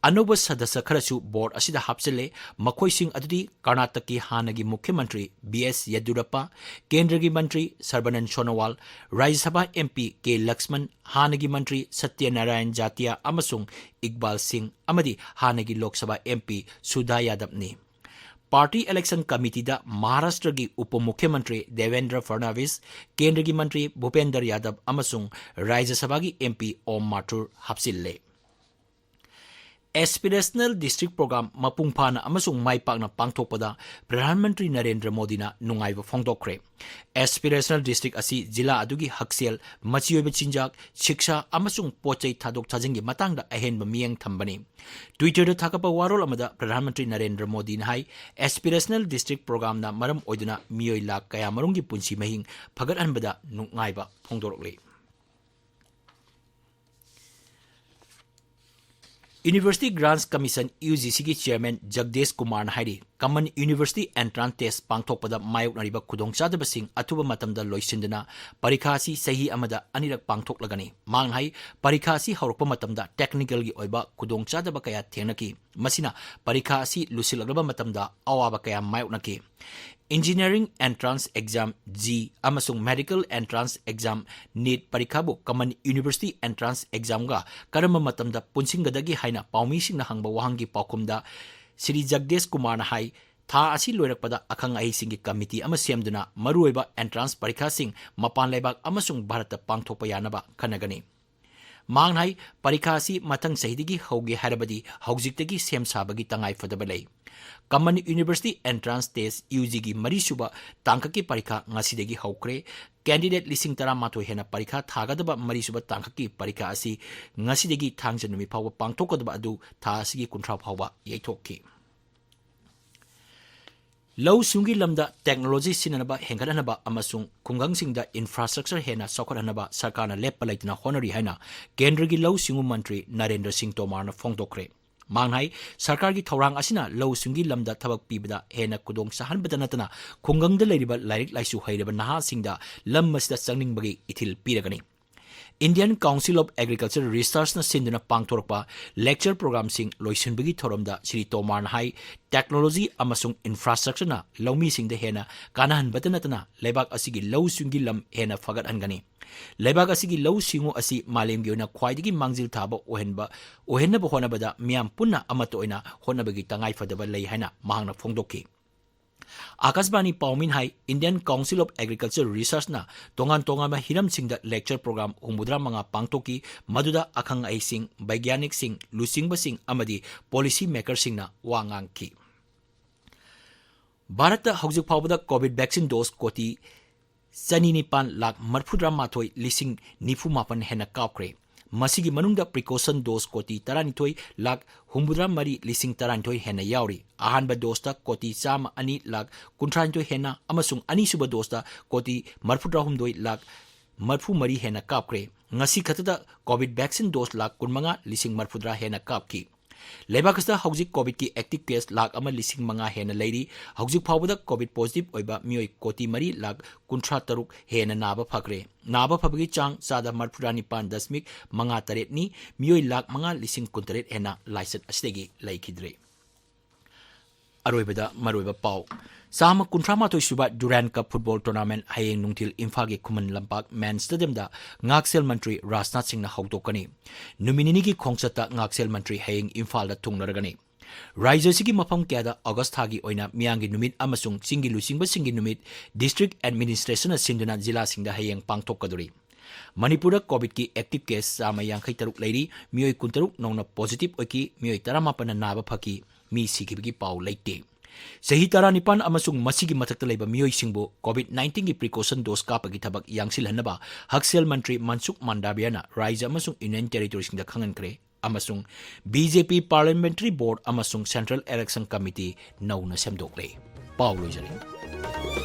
ꯑꯅꯧꯕ ꯁꯗꯁ꯭ꯌ ꯈꯔꯁꯨ board ꯑꯁꯤꯗ ꯍꯥꯞꯆꯤꯜꯂꯦ꯫ ꯃꯈꯣꯏꯁꯤꯡ ꯑꯗꯨꯗꯤ ꯀꯔꯅꯥꯇꯀꯀꯤ ꯍꯥꯟꯅꯒꯤ ꯃꯨꯈ꯭ꯌ ꯃꯟꯇ꯭ꯔꯤ ꯕꯤ ꯑꯦꯁ ꯌꯦꯗꯨꯔꯞꯄ, ꯀꯦꯟꯗ꯭ꯔꯒꯤ ꯃꯟꯇ꯭ꯔꯤ ꯁꯔꯕꯥꯅꯟꯗ ꯁꯣꯅꯣꯋꯥꯜ, ꯔꯥꯖ꯭ꯌ ꯁꯚꯥ MP ꯀꯦ ꯂꯛꯁꯃꯟ, ꯍꯥꯟꯅꯒꯤ ꯃꯟꯇ꯭ꯔꯤ ꯁꯇ꯭ꯌꯅꯥꯔꯥꯌꯟ ꯖꯥꯇꯤꯌꯥ ꯑꯃꯁꯨꯡ ꯏꯛꯕꯥꯜ ꯁꯤꯡ ꯑꯃꯗꯤ ꯍꯥꯟꯅꯒꯤ ꯂꯣꯛ ꯁꯚꯥ MP ꯁꯨꯙꯥ ꯌꯥꯗꯕꯅꯤ꯫ Party Election Committeeꯗ ꯃꯍꯥꯔꯥꯁꯇ꯭ꯔꯒꯤ ꯎꯄ ꯃꯨꯈ꯭ꯌ ꯃꯟꯇ꯭ꯔꯤ ꯗꯦꯕꯦꯟꯗ꯭ꯔ ꯐꯔꯅꯥꯕꯤꯁ, ꯀꯦꯟꯗ꯭ꯔꯒꯤ ꯃꯟꯇ꯭ꯔꯤ ꯚꯨꯄꯦꯟꯗ꯭ꯔ ꯌꯥꯗꯕ ꯑꯃꯁꯨꯡ ꯔꯥꯖ꯭ꯌ ꯁꯚꯥꯒꯤ MP ꯑꯣꯝ ꯃꯥꯊꯨꯔ ꯍꯥꯞꯆꯤꯜꯂꯦ꯫ Aspirational District Program ꯃꯄꯨꯡ ꯐꯥꯅ ꯑꯃꯁꯨꯡ ꯃꯥꯏ ꯄꯥꯛꯅ ꯄꯥꯡꯊꯣꯛꯄꯗ ꯄ꯭ꯔꯙꯥꯟ ꯃꯟꯇ꯭ꯔꯤ ꯅꯔꯦꯟꯗ꯭ꯔ ꯃꯣꯗꯤꯅ ꯅꯨꯡꯉꯥꯏꯕ ꯐꯣꯡꯗꯣꯛꯈ꯭ꯔꯦ꯫ Aspirational District ꯑꯁꯤ ꯖꯤꯂꯥ ꯑꯗꯨꯒꯤ ꯍꯛꯁꯦꯜ, ꯃꯆꯤ ꯑꯣꯏꯕ ꯆꯤꯟꯖꯥꯛ, ꯁꯤꯛꯁꯥ ꯑꯃꯁꯨꯡ ꯄꯣꯠ ꯆꯩ ꯊꯥꯗꯣꯛ ꯊꯥꯖꯤꯟꯒꯤ ꯃꯇꯥꯡꯗ ꯑꯍꯦꯟꯕ ꯃꯤꯠꯌꯦꯡ ꯊꯝꯕꯅꯤ꯫ Twitterꯗ ꯊꯥꯒꯠꯄ ꯋꯥꯔꯣꯜ ꯑꯃꯗ ꯄ꯭ꯔꯙꯥꯟ ꯃꯟꯇ꯭ꯔꯤ ꯅꯔꯦꯟꯗ꯭ꯔ ꯃꯣꯗꯤꯅ ꯍꯥꯏ, Aspirational District Programꯅ ꯃꯔꯝ ꯑꯣꯏꯗꯨꯅ ꯃꯤꯑꯣꯏ ꯂꯥꯈ ꯀꯌꯥꯃꯔꯨꯝꯒꯤ ꯄꯨꯟꯁꯤ ꯃꯍꯤꯡ ꯐꯒꯠꯍꯟꯕꯗ ꯅꯨꯡꯉꯥꯏꯕ ꯐꯣꯡꯗꯣꯔꯛꯂꯤ꯫ University Grants Commission, UGCꯒꯤ chairman ꯖꯒꯗꯦꯁ ꯀꯨꯃꯥꯔꯅ ꯍꯥꯏꯔꯤ, Common University Entrance Test ꯄꯥꯡꯊꯣꯛꯄꯗ ꯃꯥꯌꯣꯛꯅꯔꯤꯕ ꯈꯨꯗꯣꯡꯆꯥꯗꯕꯁꯤꯡ ꯑꯊꯨꯕ ꯃꯇꯝꯗ ꯂꯣꯏꯁꯤꯟꯗꯨꯅ ꯄꯔꯤꯈꯥ ꯑꯁꯤ ꯆꯍꯤ ꯑꯃꯗ ꯑꯅꯤꯔꯛ ꯄꯥꯡꯊꯣꯛꯂꯒꯅꯤ꯫ ꯃꯍꯥꯛꯅ ꯍꯥꯏ, ꯄꯔꯤꯈꯥ ꯑꯁꯤ ꯍꯧꯔꯛꯄ ꯃꯇꯝꯗ technicalꯒꯤ ꯑꯣꯏꯕ ꯈꯨꯗꯣꯡꯆꯥꯗꯕ ꯀꯌꯥ ꯊꯦꯡꯅꯈꯤ꯫ ꯃꯁꯤꯅ ꯄꯔꯤꯈꯥ ꯑꯁꯤ ꯂꯣꯏꯁꯤꯜꯂꯛꯂꯕ ꯃꯇꯝꯗ ꯑꯋꯥꯕ ꯀꯌꯥ ꯃꯥꯌꯣꯛꯅꯈꯤ꯫ Engineering Entrance Exam, JEE, ꯑꯃꯁꯨꯡ Medical Entrance Exam, NEET, ꯄꯔꯤꯈꯥꯕꯨ Common University Entrance Examꯒ ꯀꯔꯝꯕ ꯃꯇꯝꯗ ꯄꯨꯟꯁꯤꯟꯒꯗꯒꯦ ꯍꯥꯏꯅ ꯄꯥꯎꯃꯤꯁꯤꯡꯅ ꯍꯪꯕ ꯋꯥꯍꯪꯒꯤ ꯄꯥꯎꯈꯨꯝꯗ ꯁ꯭ꯔꯤ ꯖꯒꯗꯦꯁ ꯀꯨꯃꯥꯔꯅ ꯍꯥꯏ, ꯊꯥ ꯑꯁꯤ ꯂꯣꯏꯔꯛꯄꯗ ꯑꯈꯪ ꯑꯍꯩꯁꯤꯡꯒꯤ committee ꯑꯃ ꯁꯦꯝꯗꯨꯅ ꯃꯔꯨꯑꯣꯏꯕ entrance ꯄꯔꯤꯈꯥꯁꯤꯡ ꯃꯄꯥꯟ ꯂꯩꯕꯥꯛ ꯑꯃꯁꯨꯡ ꯚꯥꯔꯠꯇ ꯄꯥꯡꯊꯣꯛꯄ ꯌꯥꯅꯕ ꯈꯟꯅꯒꯅꯤ꯫ ꯃꯍꯥꯛꯅ ꯍꯥꯏ, ꯄꯔꯤꯈꯥ ꯑꯁꯤ ꯃꯊꯪ ꯆꯍꯤꯗꯒꯤ ꯍꯧꯒꯦ ꯍꯥꯏꯔꯕꯗꯤ ꯍꯧꯖꯤꯛꯇꯒꯤ ꯁꯦꯝ ꯁꯥꯕꯒꯤ ꯇꯉꯥꯏ ꯐꯗꯕ ꯂꯩ꯫ Common University Entrance Test, U ꯖꯤꯒꯤ ꯃꯔꯤꯁꯨꯕ ꯇꯥꯡꯀꯛꯀꯤ ꯄꯔꯤꯈꯥ ꯉꯁꯤꯗꯒꯤ ꯍꯧꯈ꯭ꯔꯦ꯫ Candidate ꯂꯤꯁꯤꯡ ꯇꯔꯥꯃꯥꯊꯣꯏ ꯍꯦꯟꯅ ꯄꯔꯤꯈꯥ ꯊꯥꯒꯗꯕ ꯃꯔꯤꯁꯨꯕ ꯇꯥꯡꯀꯛꯀꯤ ꯄꯔꯤꯈꯥ ꯑꯁꯤ ꯉꯁꯤꯗꯒꯤ ꯊꯥꯡꯖ ꯅꯨꯃꯤꯠ ꯐꯥꯎꯕ ꯄꯥꯡꯊꯣꯛꯀꯗꯕ ꯑꯗꯨ ꯊꯥ ꯑꯁꯤꯒꯤ ꯀꯨꯟꯊ꯭ꯔꯥ ꯐꯥꯎꯕ ꯌꯩꯊꯣꯛꯈꯤ꯫ ꯂꯧꯎ ꯁꯤꯡꯎꯒꯤ ꯂꯝꯗ technology ꯁꯤꯖꯤꯟꯅꯅꯕ ꯍꯦꯟꯒꯠꯍꯟꯅꯕ ꯑꯃꯁꯨꯡ ꯈꯨꯡꯒꯪꯁꯤꯡꯗ infrastructure ꯍꯦꯟꯅ ꯆꯥꯎꯈꯠꯍꯟꯅꯕ ꯁꯔꯀꯥꯔꯅ ꯂꯦꯞꯄ ꯂꯩꯇꯅ ꯍꯣꯠꯅꯔꯤ ꯍꯥꯏꯅ ꯀꯦꯟꯗ꯭ꯔꯒꯤ ꯂꯧꯎ ꯁꯤꯡꯎ ꯃꯟꯇ꯭ꯔꯤ ꯅꯔꯦꯟꯗ꯭ꯔ ꯁꯤꯡ ꯇꯣꯃꯥꯔꯅ ꯐꯣꯡꯗꯣꯛꯈ꯭ꯔꯦ꯫ ꯃꯍꯥꯛꯅ ꯍꯥꯏ, ꯁꯔꯀꯥꯔꯒꯤ ꯊꯧꯔꯥꯡ ꯑꯁꯤꯅ ꯂꯧꯎ ꯁꯤꯡꯎꯒꯤ ꯂꯝꯗ ꯊꯕꯛ ꯄꯤꯕꯗ ꯍꯦꯟꯅ ꯈꯨꯗꯣꯡ ꯆꯥꯍꯟꯕꯇ ꯅꯠꯇꯅ ꯈꯨꯡꯒꯪꯗ ꯂꯩꯔꯤꯕ ꯂꯥꯏꯔꯤꯛ ꯂꯥꯏꯁꯨ ꯍꯩꯔꯕ ꯅꯍꯥꯁꯤꯡꯗ ꯂꯝ ꯑꯁꯤꯗ ꯆꯪꯅꯤꯡꯕꯒꯤ ꯏꯊꯤꯜ ꯄꯤꯔꯒꯅꯤ꯫ Indian Council of Agriculture Researchꯅ ꯁꯤꯟꯗꯨꯅ ꯄꯥꯡꯊꯣꯔꯛꯄ lecture programꯁꯤꯡ ꯂꯣꯏꯁꯤꯟꯕꯒꯤ ꯊꯧꯔꯝꯗ ꯁ꯭ꯔꯤ ꯇꯣꯃꯥꯔꯅ ꯍꯥꯏ, technology ꯑꯃꯁꯨꯡ infrastructureꯅ ꯂꯧꯃꯤꯁꯤꯡꯗ ꯍꯦꯟꯅ ꯀꯥꯟꯅꯍꯟꯕꯇ ꯅꯠꯇꯅ ꯂꯩꯕꯥꯛ ꯑꯁꯤꯒꯤ ꯂꯧꯎ ꯁꯤꯡꯎꯒꯤ ꯂꯝ ꯍꯦꯟꯅ ꯐꯒꯠꯍꯟꯒꯅꯤ꯫ ꯂꯩꯕꯥꯛ ꯑꯁꯤꯒꯤ ꯂꯧꯎ ꯁꯤꯡꯎ ꯑꯁꯤ ꯃꯥꯂꯦꯝꯒꯤ ꯑꯣꯏꯅ ꯈ꯭ꯋꯥꯏꯗꯒꯤ ꯃꯥꯡꯖꯤꯜ ꯊꯥꯕ ꯑꯣꯏꯍꯟꯕ, ꯑꯣꯏꯍꯟꯅꯕ ꯍꯣꯠꯅꯕꯗ ꯃꯤꯌꯥꯝ ꯄꯨꯟꯅ ꯑꯃꯠꯇ ꯑꯣꯏꯅ ꯍꯣꯠꯅꯕꯒꯤ ꯇꯉꯥꯏ ꯐꯗꯕ ꯂꯩ ꯍꯥꯏꯅ ꯃꯍꯥꯛꯅ ꯐꯣꯡꯗꯣꯛꯈꯤ꯫ ꯑꯥꯀꯥꯁꯕꯥꯅꯤ ꯄꯥꯎꯃꯤꯅ ꯍꯥꯏ, Indian Council of Agriculture Researchꯅ ꯇꯣꯉꯥꯟ ꯇꯣꯉꯥꯟꯕ ꯍꯤꯔꯝꯁꯤꯡꯗ lecture program ꯍꯨꯝꯐꯨꯇꯔꯥ ꯃꯉꯥ ꯄꯥꯡꯊꯣꯛꯈꯤ, ꯃꯗꯨꯗ ꯑꯈꯪ ꯑꯍꯩꯁꯤꯡ, ꯕꯩꯒ꯭ꯌꯥꯅꯤꯛꯁꯤꯡ, ꯂꯨꯆꯤꯡꯕꯁꯤꯡ ꯑꯃꯗꯤ policy makerꯁꯤꯡꯅ ꯋꯥ ꯉꯥꯡꯈꯤ꯫ ꯚꯥꯔꯠꯇ ꯍꯧꯖꯤꯛ ꯐꯥꯎꯕꯗ COVID vaccine dose ꯀꯣꯇꯤ ꯆꯅꯤ ꯅꯤꯄꯥꯟ ꯂꯥꯈ ꯃꯔꯤꯐꯨꯇꯔꯥ ꯃꯥꯊꯣꯏ ꯂꯤꯁꯤꯡ ꯅꯤꯐꯨ ꯃꯥꯄꯟ ꯍꯦꯟꯅ ꯀꯥꯞꯈ꯭ꯔꯦ꯫ ꯃꯁꯤꯒꯤ ꯃꯅꯨꯡꯗ precaution dose ꯀꯣꯇꯤ ꯇꯔꯥꯅꯤꯊꯣꯏ ꯂꯥꯈ ꯍꯨꯝꯐꯨꯇꯔꯥ ꯃꯔꯤ ꯂꯤꯁꯤꯡ ꯇꯔꯥꯅꯤꯊꯣꯏ ꯍꯦꯟꯅ ꯌꯥꯎꯔꯤ꯫ ꯑꯍꯥꯟꯕ doseꯇ ꯀꯣꯇꯤ ꯆꯥꯝꯃ ꯑꯅꯤ ꯂꯥꯈ ꯀꯨꯟꯊ꯭ꯔꯥꯅꯤꯊꯣꯏ ꯍꯦꯟꯅ ꯑꯃꯁꯨꯡ ꯑꯅꯤꯁꯨꯕ doseꯇ ꯀꯣꯇꯤ ꯃꯔꯤꯐꯨꯇꯔꯥꯍꯨꯝꯗꯣꯏ ꯂꯥꯈ ꯃꯔꯤꯐꯨꯃꯔꯤ ꯍꯦꯟꯅ ꯀꯥꯞꯈ꯭ꯔꯦ꯫ ꯉꯁꯤ ꯈꯛꯇꯗ COVID vaccine dose ꯂꯥꯈ ꯀꯨꯟꯃꯉꯥ ꯂꯤꯁꯤꯡ ꯃꯔꯤꯐꯨꯇꯔꯥ ꯍꯦꯟꯅ ꯀꯥꯞꯈꯤ꯫ ꯂꯩꯕꯥꯛ ꯑꯁꯤꯗ ꯍꯧꯖꯤꯛ COVIDꯀꯤ active case ꯂꯥꯈ ꯑꯃ ꯂꯤꯁꯤꯡ ꯃꯉꯥ ꯍꯦꯟꯅ ꯂꯩꯔꯤ꯫ ꯍꯧꯖꯤꯛ ꯐꯥꯎꯕꯗ COVID positive ꯑꯣꯏꯕ ꯃꯤꯑꯣꯏ ꯀꯣꯇꯤ ꯃꯔꯤ ꯂꯥꯈ ꯀꯨꯟꯊ꯭ꯔꯥ ꯇꯔꯨꯛ ꯍꯦꯟꯅ ꯅꯥꯕ ꯐꯈ꯭ꯔꯦ꯫ ꯅꯥꯕ ꯐꯕꯒꯤ ꯆꯥꯡ ꯆꯥꯗ ꯃꯔꯤꯐꯨꯇꯔꯥ ꯅꯤꯄꯥꯟ ꯗꯁꯃꯤꯛ ꯃꯉꯥ ꯇꯔꯦꯠꯅꯤ꯫ ꯃꯤꯑꯣꯏ ꯂꯥꯈ ꯃꯉꯥ ꯂꯤꯁꯤꯡ ꯀꯨꯟꯇꯔꯦꯠ ꯍꯦꯟꯅ ꯂꯥꯏꯆꯠ ꯑꯁꯤꯗꯒꯤ ꯂꯩꯈꯤꯗ꯭ꯔꯦ꯫ ꯑꯔꯣꯏꯕꯗ ꯃꯔꯨꯑꯣꯏꯕ ꯄꯥꯎ꯫ ꯆꯥꯝꯃ ꯀꯨꯟꯊ꯭ꯔꯥ ꯃꯥꯊꯣꯏ ꯁꯨꯕ Durand Cup football tournament ꯍꯌꯦꯡ ꯅꯨꯡꯊꯤꯜ ꯏꯝꯐꯥꯜꯒꯤ ꯈꯨꯃꯟ ꯂꯝꯄꯥꯛ MAN Stadiumꯗ ꯉꯥꯛꯁꯦꯜ ꯃꯟꯇ꯭ꯔꯤ ꯔꯥꯖꯅꯥꯊ ꯁꯤꯡꯅ ꯍꯧꯗꯣꯛꯀꯅꯤ꯫ ꯅꯨꯃꯤꯠ ꯅꯤꯅꯤꯒꯤ ꯈꯣꯡꯆꯠꯇ ꯉꯥꯛꯁꯦꯜ ꯃꯟꯇ꯭ꯔꯤ ꯍꯌꯦꯡ ꯏꯝꯐꯥꯜꯗ ꯊꯨꯡꯂꯔꯒꯅꯤ꯫ ꯔꯥꯖ꯭ꯌ ꯑꯁꯤꯒꯤ ꯃꯐꯝ ꯀꯌꯥꯗ ꯑꯣꯒꯁ ꯊꯥꯒꯤ ꯑꯣꯏꯅ ꯃꯤꯌꯥꯝꯒꯤ ꯅꯨꯃꯤꯠ ꯑꯃꯁꯨꯡ ꯆꯤꯡꯒꯤ ꯂꯨꯆꯤꯡꯕꯁꯤꯡꯒꯤ ꯅꯨꯃꯤꯠ district administrationꯅ ꯁꯤꯟꯗꯨꯅ ꯖꯤꯂꯥꯁꯤꯡꯗ ꯍꯌꯦꯡ ꯄꯥꯡꯊꯣꯛꯀꯗꯧꯔꯤ꯫ ꯃꯅꯤꯄꯨꯔꯗ ꯀꯣꯚꯤꯗꯀꯤ ꯑꯦꯛꯇꯤꯚ ꯀꯦꯁ ꯆꯥꯝꯃ ꯌꯥꯡꯈꯩ ꯇꯔꯨꯛ ꯂꯩꯔꯤ꯫ ꯃꯤꯑꯣꯏ ꯀꯨꯟꯇꯔꯨꯛ ꯅꯧꯅ ꯄꯣꯖꯤꯇꯤꯚ ꯑꯣꯏꯈꯤ꯫ ꯃꯤꯑꯣꯏ ꯇꯔꯥꯃꯥꯄꯟꯅ ꯅꯥꯕ ꯐꯈꯤ꯫ ꯃꯤ ꯁꯤꯈꯤꯕꯒꯤ ꯄꯥꯎ ꯂꯩꯇꯦ꯫ ꯆꯍꯤ ꯇꯔꯥꯅꯤꯄꯥꯟ ꯑꯃꯁꯨꯡ ꯃꯁꯤꯒꯤ ꯃꯊꯛꯇ ꯂꯩꯕ ꯃꯤꯑꯣꯏꯁꯤꯡꯕꯨ ꯀꯣꯚꯤꯗ ꯅꯥꯏꯟꯇꯤꯟꯒꯤ ꯄ꯭ꯔꯤꯀꯣꯁꯟ ꯗꯣꯁ ꯀꯥꯞꯄꯒꯤ ꯊꯕꯛ ꯌꯥꯡꯁꯤꯜꯍꯟꯅꯕ ꯍꯛꯁꯦꯜ ꯃꯟꯇ꯭ꯔꯤ ꯃꯟꯁꯨꯈ ꯃꯥꯟꯗꯥꯚꯤꯌꯥꯅ ꯔꯥꯖ꯭ꯌ ꯑꯃꯁꯨꯡ ꯌꯨꯅꯤꯌꯟ ꯇꯦꯔꯤꯇꯣꯔꯤꯁꯤꯡꯗ ꯈꯪꯍꯟꯈ꯭ꯔꯦ꯫ ꯑꯃꯁꯨꯡ ꯕꯤ ꯖꯦ ꯄꯤ ꯄꯥꯔꯂꯤꯌꯥꯃꯦꯟꯇꯔꯤ ꯕꯣꯔꯗ ꯑꯃꯁꯨꯡ ꯁꯦꯟꯇ꯭ꯔꯦꯜ ꯏꯂꯦꯛꯁꯟ ꯀꯃꯤꯇꯤ ꯅꯧꯅ ꯁꯦꯝꯗꯣꯛꯂꯦ꯫ ꯄꯥꯎ ꯂꯣꯏꯖꯔꯦ꯫